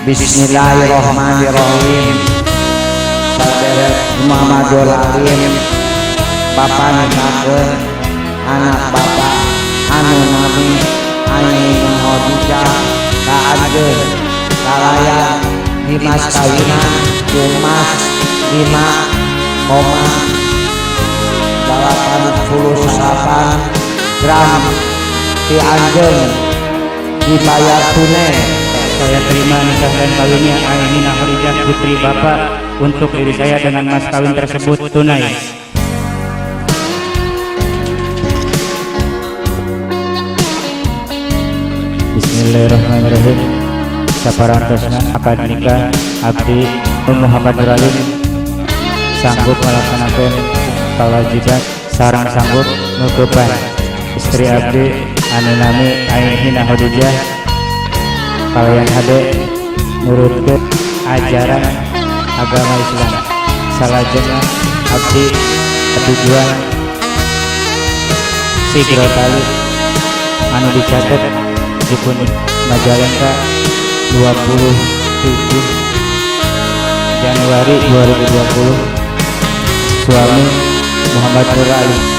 Bismillahirrahmanirrahim. Saderek Muhammadul Alim, Bapak nikahkeun anak Bapak anu nami Aina Khadijah ka anjeun kalayan dimas kawinan emas 5,89 gram ti anjeun dibayar tunai. Saya terima nikah dan kawinnya Ainina Khadijah, putri Bapak, untuk diri saya dengan mas kawin tersebut tunai. Bismillahirrahmanirrahim. Saparantosna akad nikah, abdi Muhammad Nuralim sanggup melaksanakan kewajiban sareng sanggup ngeukepan istri abdi anu nami Ainina Khadijah kalayan hade nurutkeun ajaran agama Islam. Salajengna abdi tujuan sigro tali anu dicatet di Majalengka 27 Januari 2020. Suami Muhammad Nur Ali.